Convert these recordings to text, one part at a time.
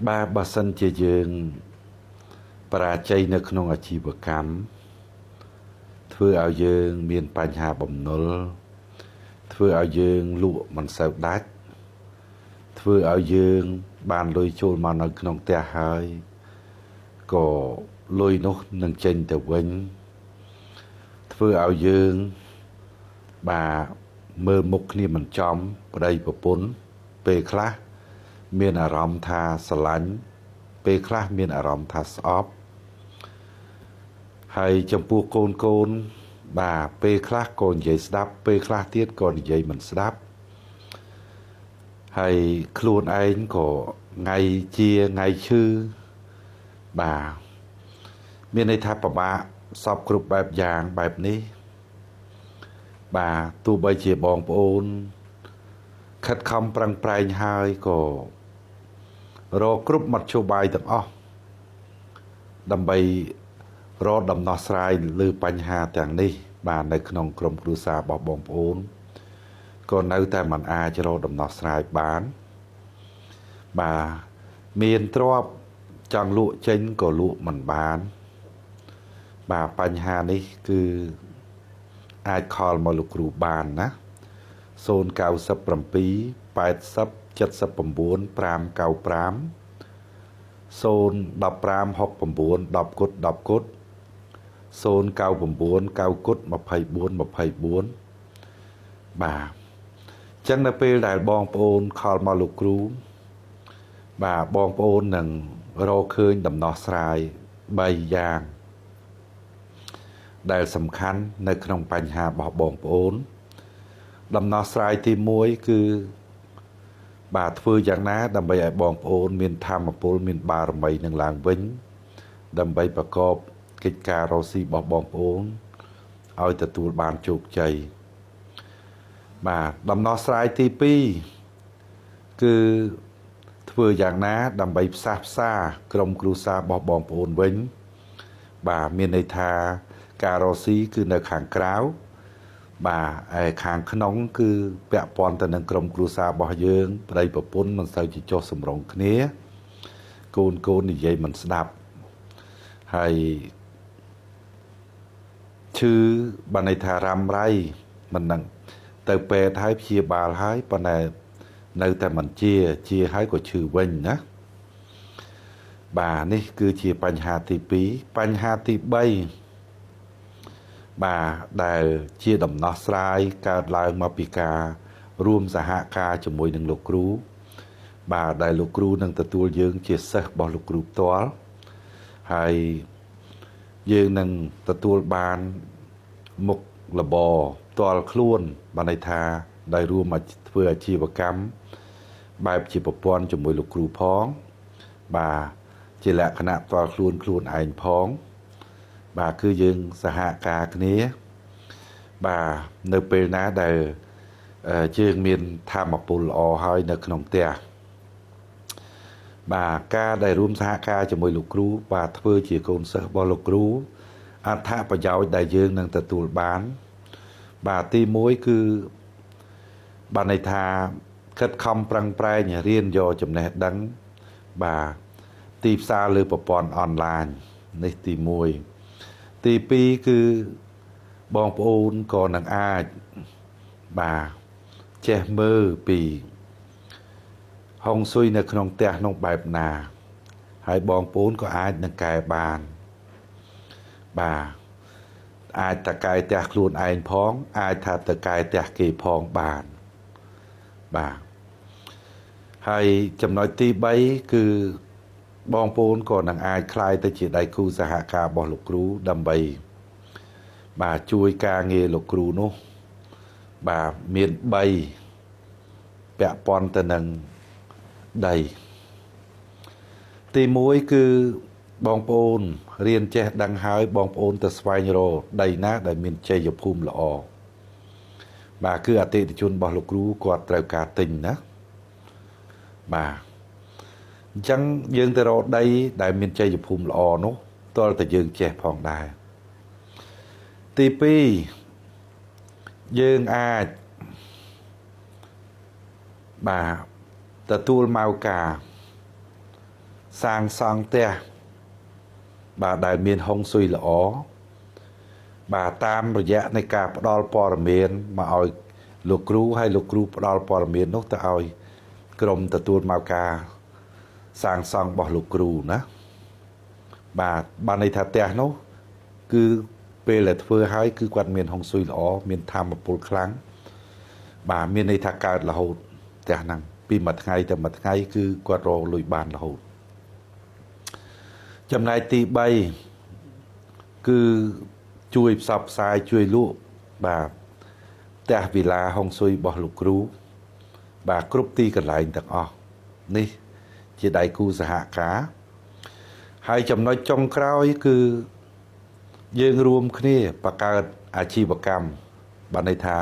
បាទបើសិនជាយើងបរាជ័យនៅក្នុងអាជីវកម្មធ្វើឲ្យយើងមានបញ្ហាបំណុលធ្វើឲ្យយើងលក់មិនសូវដាច់ធ្វើឲ្យយើងបានលុយចូលមកនៅក្នុងផ្ទះហើយក៏លុយនោះនឹងចេញទៅវិញធ្វើឲ្យយើងបាទមើលមុខគ្នាមិនចំប្តីប្រពន្ធពេលខ្លះមានអារម្មណ៍ថាស្រឡាញ់ពេលខ្លះមានអារម្មណ៍ថាស្អប់ហើយចំពោះកូនកូនបាទពេលខ្លះក៏និយាយស្ដាប់ពេលខ្លះទៀតក៏និយាយមិនស្ដាប់ហើយខ្លួនឯងក៏ថ្ងៃជាថ្ងៃឈឺបាទមានន័យថាពិបាកសពគ្រប់បែបយ៉ាងបែបនេះបាទទោះបីជាបងប្អូនខិតខំប្រឹងប្រែងហើយក៏រកគ្រប់មធ្យោបាយទាំងអស់ដើម្បីរកដំណោះស្រាយលើបញ្ហាទាំងនេះ បាទនៅក្នុងក្រុមគ្រួសាររបស់បងប្អូនក៏នៅតែមិនអាចរកដំណោះស្រាយបានបាទមានទ្រព្យចង់លក់ចេញក៏លក់មិនបានបាទបញ្ហានេះគឺអាច call មកលោកគ្រូបានណា097 80 79 595 015 69 10គុត10គុត099 9គុត24 24បាទអញ្ចឹងនៅពេលដែលបងប្អូន call មកលោកគ្រូបាទបងប្អូននឹងរកឃើញដំណោះស្រាយ3យ៉ាងដែលសំខាន់នៅក្នុងបញ្ហារបស់បងប្អូន ដំណោះស្រាយទី1គឺបាទធ្វើយ៉ាងណាដើម្បីឲ្យបងប្អូនមានធម៌ពលមានបារមីនឹងឡើងវិញដើម្បីប្រកបកិច្ចការរកស៊ីរបស់បងប្អូនឲ្យទទួលបានជោគជ័យបាទដំណោះស្រាយទី2គឺធ្វើយ៉ាងណាដើម្បីផ្សះផ្សាក្រុមគ្រួសាររបស់បងប្អូនវិញបាទមានន័យថាការរកស៊ីគឺនៅខាងក្រៅបាទឯខាងក្នុងគឺពាក់ព័ន្ធទៅនឹងក្រុមគ្រួសាររបស់យើងប្តីប្រពន្ធមិនសូវជាចុះសម្រុងគ្នាកូនកូននិយាយមិនស្ដាប់ហើយឈឺបានន័យថារ៉ាំរ៉ៃមិននឹងទៅពេទ្យហើយព្យាបាលហើយប៉ុន្តែនៅតែមិនជាជាហើយក៏ឈឺវិញណាបាទនេះគឺជាបញ្ហាទី2បញ្ហាទី3បាទដែលជាដំណោះស្រាយកើតឡើងមកពីការរួមសហការជាមួយនឹងលោកគ្រូបាទដែលលោកគ្រូនឹងទទួលយើងជាសិស្សរបស់លោកគ្រូផ្ទាល់ហើយយើងនឹងទទួលបានមុខរបរផ្ទាល់ខ្លួនបានន័យថាដែលរួមធ្វើអាជីវកម្មបែបជាប្រព័ន្ធជាមួយលោកគ្រូផងបាទជាលក្ខណៈផ្ទាល់ខ្លួនខ្លួនឯងផងបាទគឺយើងសហការគ្នាបាទនៅពេលណាដែលយើងមានធម៌ពលល្អហើយនៅក្នុងផ្ទះបាទការដែលរួមសហការជាមួយលោកគ្រូបាទធ្វើជាកូនសិស្សរបស់លោកគ្រូអត្ថប្រយោជន៍ដែលយើងនឹងទទួលបានបាទទី1គឺបានន័យថាខិតខំប្រឹងប្រែងរៀនយកចំណេះដឹងបាទទីផ្សារលើប្រព័ន្ធអនឡាញនេះទី1ទី2គឺបងប្អូនក៏នឹងអាចបាទចេះមើលពីហុងស៊ុយនៅក្នុងផ្ទះនោះបែបណា ហើយបងប្អូនក៏អាចនឹងកែបានបាទអាចតកែផ្ទះខ្លួនឯងផង អាចថាតកែផ្ទះគេផងបានបាទហើយចំណុចទី3គឺបងប្អូនក៏នឹងអាចក្លាយទៅជាដៃគូសហការរបស់លោកគ្រូដើម្បីបាទជួយការងារលោកគ្រូនោះបាទមាន3ពាក់ព័ន្ធទៅនឹងដីទី1គឺបងប្អូនរៀនចេះដឹងហើយបងប្អូនទៅស្វែងរកដីណាដែលមានជ័យភូមិល្អបាទគឺអតិថិជនរបស់លោកគ្រូគាត់ត្រូវការទិញណាបាទអញ្ចឹងយើងទៅរកដីដែលមានជ័យភូមិល្អនោះទាល់តែយើងចេះផងដែរទី2យើងអាចបាទទទួលម៉ៅការ សាងសង់ផ្ទះបាទដែលមានហុងស៊ុយល្អបាទតាមរយៈនៃការផ្ដល់ព័ត៌មានមកឲ្យលោកគ្រូហើយលោកគ្រូផ្ដល់ព័ត៌មាននោះទៅឲ្យក្រុមទទួលមកការសាងសង់របស់លោកគ្រូណាបាទបានន័យថាផ្ទះនោះគឺពេលដែលធ្វើហើយគឺគាត់មានហុងស៊ុយល្អមានធម៌ពលខ្លាំងបាទមានន័យថាកើតរហូតផ្ទះហ្នឹងពីមួយថ្ងៃទៅមួយថ្ងៃគឺគាត់រកលុយបានរហូតចំណែកទី3គឺជួយផ្សព្វផ្សាយជួយលក់បាទផ្ទះវិឡាហុងស៊ុយរបស់លោកគ្រូបាទគ្រប់ទីកន្លែងទាំងអស់នេះជាដៃគូសហការហើយចំណុចចុងក្រោយគឺយើងរួមគ្នាបង្កើតអាជីវកម្មបានន័យថា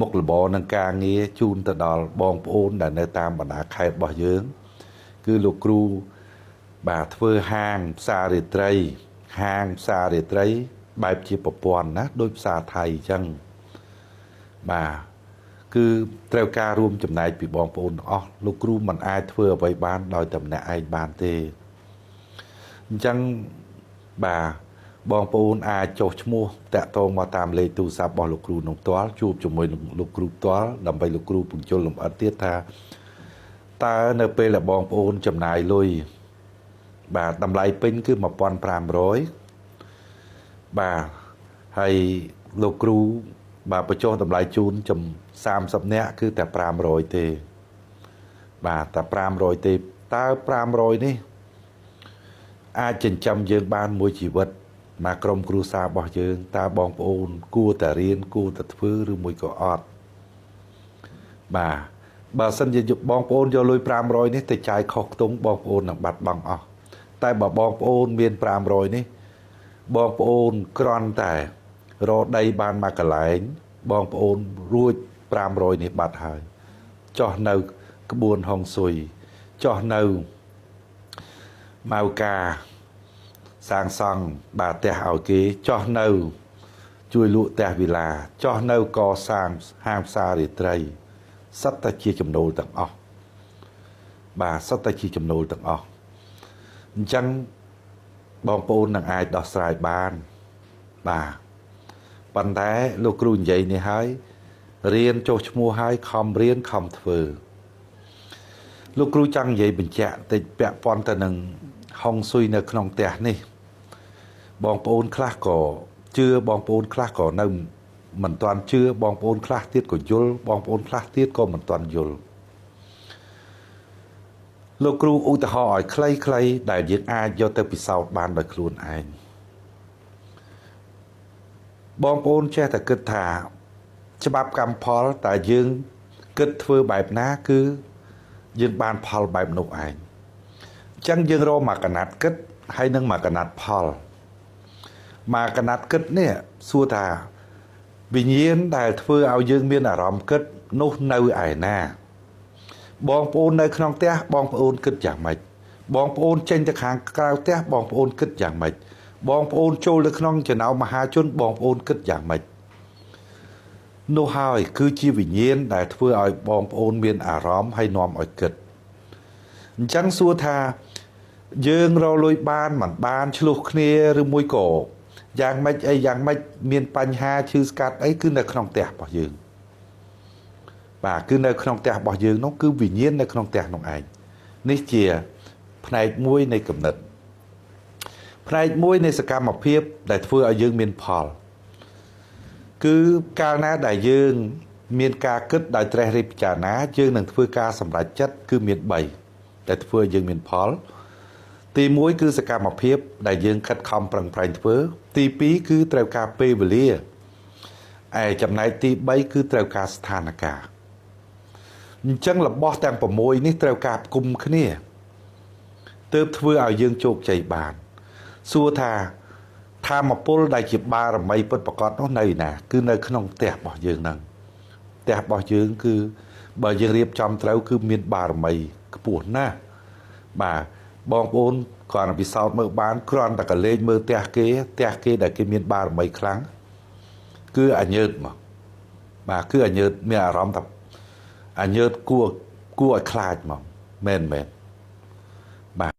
មុខរបរនឹងការងារជូនទៅដល់បងប្អូនដែលនៅតាមបណ្ដាខេត្តរបស់យើង គឺលោកគ្រូបាទធ្វើហាងផ្សាររាត្រី ហាងផ្សាររាត្រី បែបជាប្រព័ន្ធណាដូចផ្សារថៃអញ្ចឹងបាទគឺត្រូវការរួមចំណែកពីបងប្អូនទាំងអស់លោកគ្រូមិនអាចធ្វើអ្វីបានដោយតែម្នាក់ឯងបានទេអញ្ចឹងបាទបងប្អូនអាចចុះឈ្មោះតាក់ទងមកតាមលេខទូរស័ព្ទរបស់លោកគ្រូនឹងផ្ទាល់ជួបជាមួយលោកគ្រូផ្ទាល់ដើម្បីលោកគ្រូពន្យល់លម្អិតទៀតថាតើនៅពេលដែលបងប្អូនចំណាយលុយបាទតម្លៃពេញគឺ1500បាទហើយលោកគ្រូបាទបញ្ចុះតម្លៃជូនចំ30នាក់គឺតែ500ទេបាទតែ500ទេតើ500នេះអាចចិញ្ចឹមយើងបានមួយជីវិតមកក្រុមគ្រួសាររបស់យើងតើបងប្អូនគួរតែរៀនគួរតែធ្វើឬមួយក៏អត់បាទបើសិនជាបងប្អូនយកលុយ500នេះទៅចាយខុសខ្ទង់បងប្អូននឹងបាត់បង់អស់តែបើបងប្អូនមាន500នេះបងប្អូនគ្រាន់តែរកដីបានមកកន្លែងបងប្អូនរួច500នេះបាត់ហើយចោះនៅក្បួនហុងស៊ុយចោះនៅម៉ៅការសាងសង់បាទផ្ទះឲ្យគេចោះនៅ ជួយលក់ផ្ទះវិឡាចោះនៅកសាងហាងផ្សាររាត្រីសិតតែជាចំណូលទាំងអស់បាទសិតតែជាចំណូលទាំងអស់អញ្ចឹងបងប្អូននឹងអាចដោះស្រាយបានបាទប៉ុន្តែលោកគ្រូនិយាយនេះហើយរៀនចុះឈ្មោះហើយខំរៀនខំធ្វើលោកគ្រូចង់និយាយបញ្ជាក់តិចពាក់ព័ន្ធទៅនឹងហុងស៊ុយនៅក្នុងផ្ទះនេះបងប្អូនខ្លះក៏ជឿបងប្អូនខ្លះក៏នៅមិនទាន់ជឿបងប្អូនខ្លះទៀតក៏យល់បងប្អូនខ្លះទៀតក៏មិនទាន់យល់លោកគ្រូឧទាហរណ៍ឲ្យខ្លីៗដែលយើងអាចយកទៅពិសោធន៍បានដោយខ្លួនឯងបងប្អូនចេះតែគិតថាច្បាប់កម្មផលតែយើងគិតធ្វើបែបណាគឺយើងបានផលបែបនោះឯងអញ្ចឹងយើងរកមកកណាត់គិតហើយនឹងមកកណាត់ផលមកកណាត់គិតនេះសួរថាវិញ្ញាណដែលធ្វើឲ្យយើងមានអារម្មណ៍គិតនោះនៅឯណាបងប្អូននៅក្នុងផ្ទះបងប្អូនគិតយ៉ាងម៉េចបងប្អូនចេញទៅខាងក្រៅផ្ទះបងប្អូនគិតយ៉ាងម៉េចបងប្អូនចូលទៅក្នុងចំណោមមហាជនបងប្អូនគិតយ៉ាងម៉េចនោះហើយគឺជាវិញ្ញាណដែលធ្វើឲ្យបងប្អូនមានអារម្មណ៍ហើយនាំឲ្យគិតអញ្ចឹងសួរថាយើងរកលុយបានមិនបានឆ្លោះគ្នាឬមួយក៏យ៉ាងម៉េចអីយ៉ាងម៉េចមានបញ្ហាឈឺស្កាត់អីគឺនៅក្នុងផ្ទះរបស់យើងបាទគឺនៅក្នុងផ្ទះរបស់យើងនោះគឺវិញ្ញាណនៅក្នុងផ្ទះនោះឯងនេះជាផ្នែកមួយនៃគំនិតផ្នែកមួយនៃសកម្មភាពដែលធ្វើឲ្យយើងមានផលគឺកាលណាដែលយើងមានការគិតដោយត្រេះរិះពិចារណាយើងនឹងធ្វើការសម្រេចចិត្តគឺមាន3ដែលធ្វើឲ្យយើងមានផលទី1គឺសកម្មភាពដែលយើងខិតខំប្រឹងប្រែងធ្វើទី2គឺត្រូវការពេលវេលាឯចំណែកទី3គឺត្រូវការស្ថានភាពអញ្ចឹងរបស់ទាំង6នេះត្រូវការផ្គុំគ្នាទើបធ្វើឲ្យយើងជោគជ័យបានសួរថាធម៌ពលដែលជាបារមីពិតប្រាកដនោះនៅណាគឺនៅក្នុងផ្ទះរបស់យើងហ្នឹងផ្ទះរបស់យើងគឺបើយើងរៀបចំត្រូវគឺមានបារមីខ្ពស់ណាស់បាទបងប្អូនគ្រាន់តែពិសោធន៍មើលបានគ្រាន់តែកលេចមើលផ្ទះគេផ្ទះគេដែលគេមានបារមីខ្លាំងគឺអញើតមកបាទគឺអញើតមានអារម្មណ៍ថាអញើតគួរគួរឲ្យខ្លាចមកមែនមែនបាទ។